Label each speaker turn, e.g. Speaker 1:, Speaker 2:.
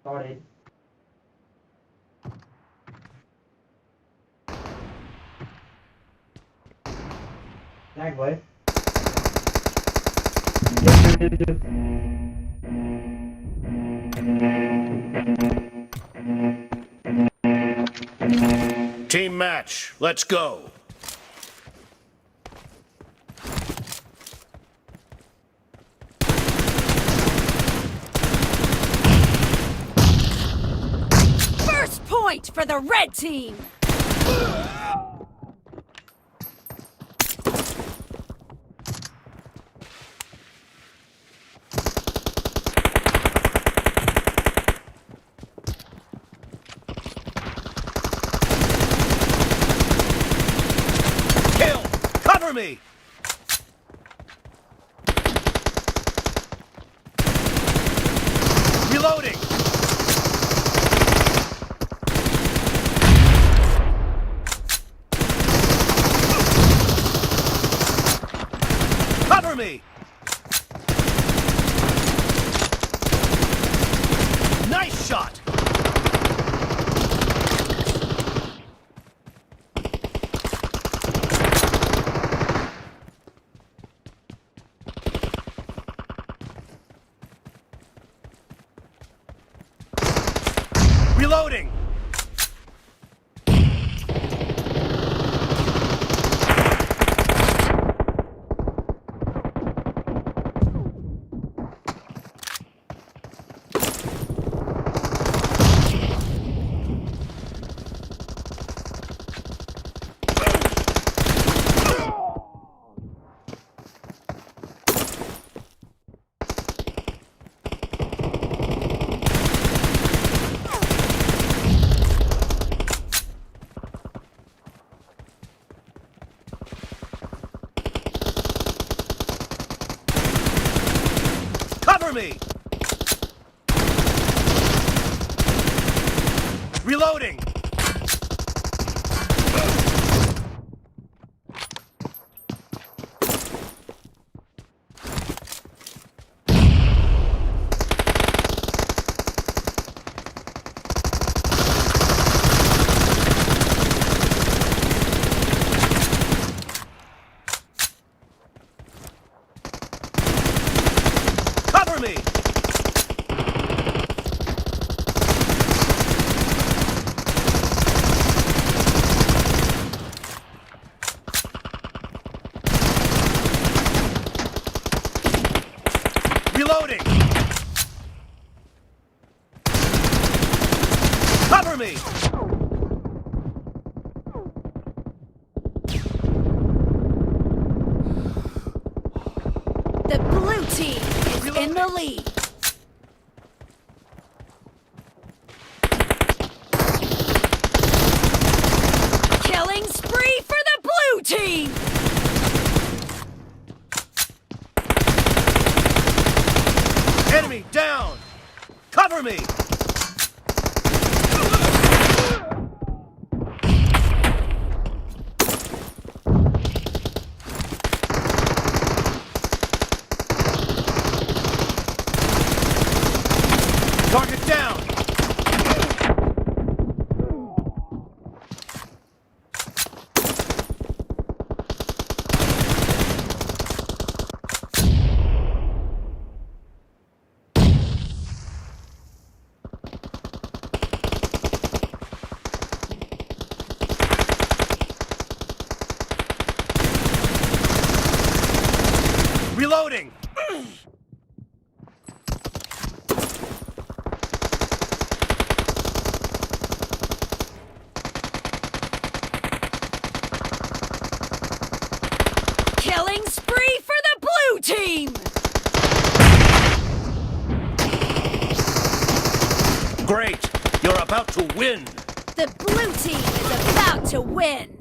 Speaker 1: Started. Tag boy.
Speaker 2: Team match, let's go.
Speaker 3: First point for the red team!
Speaker 2: Kill! Cover me! Reloading! Cover me! Nice shot! Reloading! Cover me! Reloading! Cover me! Reloading! Cover me!
Speaker 3: The blue team is in the lead. Killing spree for the blue team!
Speaker 2: Enemy down! Cover me! Target down! Reloading!
Speaker 3: Killing spree for the blue team!
Speaker 2: Great! You're about to win!
Speaker 3: The blue team is about to win!